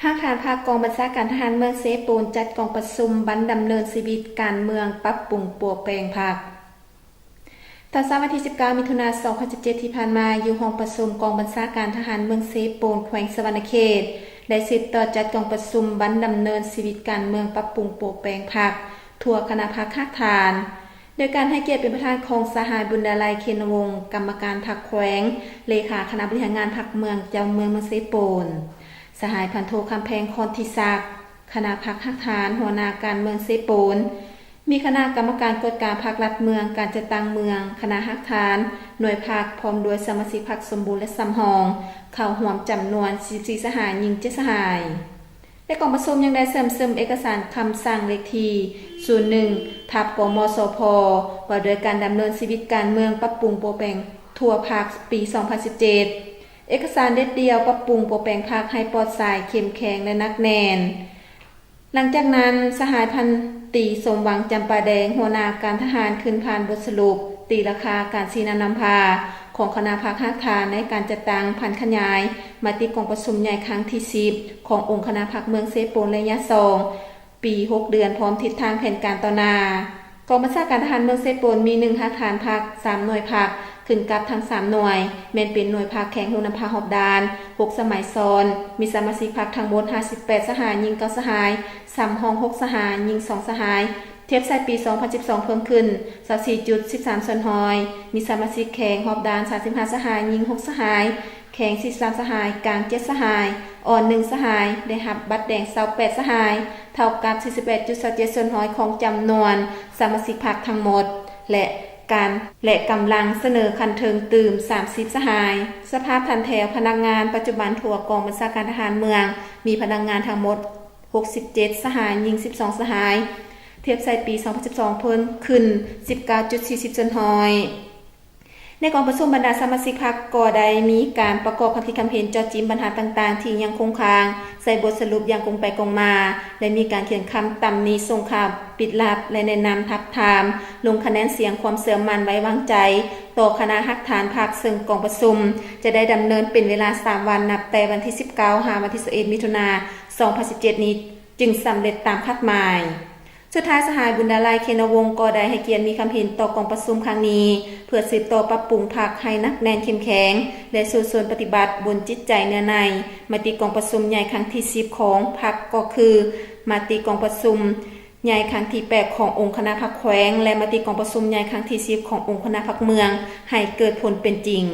ຮາກຖານພັກ ກອງບັນຊາການທະຫານເມືອງເຊໂປນ ຈັດກອງປະຊຸມວັນດຳເນີນຊີວິດການເມືອງ, ປັບປຸງປົວແປງພັກ. ຕອນເຊົ້າວັນທີສິບເກົ້າ ມິຖຸນາ ສອງພັນສິບເຈັດ ທີ່ຜ່ານມາ, ຢູ່ຫ້ອງປະຊຸມກອງບັນຊາການທະຫານເມືອງເຊໂປນ ແຂວງສະຫວັນນະເຂດ ໄດ້ສືບຕໍ່ຈັດກອງປະຊຸມວັນດຳເນີນຊີວິດການເມືອງ, ປັບປຸງປົວແປງພັກ ທົ່ວຄະນະພັກຮາກຖານ ໂດຍການໃຫ້ກຽດເປັນປະທານຂອງສະຫາຍ ບຸນດາໄລ ເຄນະວົງ ກຳມະການພັກແຂວງ, ເລຂາຄະນະບໍລິຫານງານພັກເມືອງ, ເຈົ້າເມືອງເມືອງເຊໂປນ, ສະຫາຍພັນໂທ ຄຳແພງ ຄອນທິສັກ ຄະນະພັກຮາກຖານ, ຫົວໜ້າການເມືອງເຊໂປນ, ມີຄະນະກຳມະການກວດກາພັກລັດເມືອງ, ການຈັດຕັ້ງເມືອງ, ຄະນະຮາກຖານ, ໜ່ວຍພັກ ພ້ອມດ້ວຍສະມາຊິກພັກສົມບູນ ແລະ ສຳຮອງ ເຂົ້າຮ່ວມຈຳນວນສີ່ສິບສີ່ສະຫາຍ, ຍິງເຈັດສະຫາຍ. ໃນກອງປະຊຸມຍັງໄດ້ເຊື່ອມຊຶມເອກະສານຄຳສັ່ງເລກທີສູນໜຶ່ງ ທັບ ກມສພ ວ່າດ້ວຍການດຳເນີນຊີວິດການເມືອງ, ປັບປຸງປົວແປງທົ່ວພັກ ປີສອງພັນສິບເຈັດ, ເອກະສານເດັດດ່ຽວ ປັບປຸງປົວແປງພັກໃຫ້ປອດໃສ, ເຂັ້ມແຂງ ແລະ ໜັກແໜ້ນ. ຫຼັງຈາກນັ້ນ, ສະຫາຍພັນຕີ ສົມຫວັງ ຈຳປາແດງ ຫົວໜ້າການທະຫານ ຂຶ້ນຜ່ານບົດສະຫຼຸບຕີລາຄາການຊີ້ນຳນຳພາຂອງຄະນະພັກຮາກຖານໃນການຈັດຕັ້ງຜັນຂະຫຍາຍມະຕິກອງປະຊຸມໃຫຍ່ຄັ້ງທີສິບ ຂອງອົງຄະນະພັກເມືອງເຊໂປນໄລຍະສອງ ປີຫົກເດືອນ ພ້ອມທິດທາງແຜນການຕໍ່ໜ້າ. ກອງບັນຊາການທະຫານເມືອງເຊໂປນມີ ໜຶ່ງ ຮາກຖານພັກ, ສາມ ໜ່ວຍພັກ, ຂຶ້ນກັບທັງສາມໜ່ວຍ ແມ່ນເປັນໜ່ວຍພັກແຂວງຫົວນຳພາຮອບດ້ານ ຫົກ ສະໄໝຊ້ອນ, ມີສະມາຊິກພັກທັງໝົດຫ້າສິບແປດສະຫາຍ, ຍິງເກົ້າສະຫາຍ, ສຳຮອງຫົກສະຫາຍ, ຍິງສອງສະຫາຍ, ທຽບໃສ່ປີສອງພັນສິບສອງ ເພີ່ມຂຶ້ນຊາວສີ່ຈຸດສິບສາມສ່ວນຮ້ອຍ, ມີສະມາຊິກແຂວງຮອບດ້ານສາມສິບຫ້າສະຫາຍ, ຍິງຫົກສະຫາຍ, ແຂວງສີ່ສິບສາມສະຫາຍ, ກາງເຈັດສະຫາຍ, ອ່ອນໜຶ່ງສະຫາຍ, ໄດ້ຮັບບັດແດງຊາວແປດສະຫາຍ, ເທົ່າກັບສີ່ສິບແປດຈຸດຊາວເຈັດສ່ວນຮ້ອຍຂອງຈຳນວນສະມາຊິກພັກທັງໝົດ ແລະ ການ ແລະ ກຳລັງສະເໜີຂັ້ນເທິງຕື່ມສາມສິບສະຫາຍ. ສະພາບຖັນແຖວພະນັກງານ, ປັດຈຸບັນທົ່ວກອງບັນຊາການທະຫານເມືອງ ມີພະນັກງານທັງໝົດຫົກສິບເຈັດສະຫາຍ, ຍິງສິບສອງສະຫາຍ, ທຽບໃສ່ປີສອງພັນສິບສອງ ເພີ່ມຂຶ້ນສິບເກົ້າຈຸດສີ່ສິບສ່ວນຮ້ອຍ. ໃນກອງປະຊຸມ, ບັນດາສະມາຊິກພັກກໍໄດ້ມີການປະກອບຄຳຄິດຄຳເຫັນເຈາະຈິ້ມບັນຫາຕ່າງໆທີ່ຍັງຄົງຄ້າງ, ໃສ່ບົດສະຫຼຸບຢ່າງກົງໄປກົງມາ ແລະ ມີການຂຽນຄຳຕຳໜິ, ສົ່ງຂ່າວປິດລັບ ແລະ ແນະນຳທາບທາມລົງຄະແນນສຽງຄວາມເຊື່ອໝັ້ນໄວ້ວາງໃຈຕໍ່ຄະນະຮາກຖານພັກ, ເຊິ່ງກອງປະຊຸມຈະໄດ້ດຳເນີນເປັນເວລາສາມວັນ, ນັບແຕ່ວັນທີສິບເກົ້າ ຫາວັນທີຊາວເອັດ ມິຖຸນາ ສອງພັນສິບເຈັດນີ້ ຈຶ່ງສຳເລັດຕາມຄາດໝາຍ. ສຸດທ້າຍ, ສະຫາຍ ບຸນດາໄລ ເຄນະວົງ ກໍໄດ້ໃຫ້ກຽດມີຄຳເຫັນຕໍ່ກອງປະຊຸມຄັ້ງນີ້ ເພື່ອສືບຕໍ່ປັບປຸງພັກໃຫ້ໜັກແໜ້ນເຂັ້ມແຂງ ແລະ ສູ້ຊົນປະຕິບັດບົນຈິດໃຈເນື້ອໃນມະຕິກອງປະຊຸມໃຫຍ່ຄັ້ງທີສິບຂອງພັກ ກໍຄືມະຕິກອງປະຊຸມໃຫຍ່ຄັ້ງທີແປດຂອງອົງຄະນະພັກແຂວງ ແລະ ມະຕິກອງປະຊຸມໃຫຍ່ຄັ້ງທີສິບຂອງອົງຄະນະພັກເມືອງ ໃຫ້ເກີດຜົນເປັນຈິງ.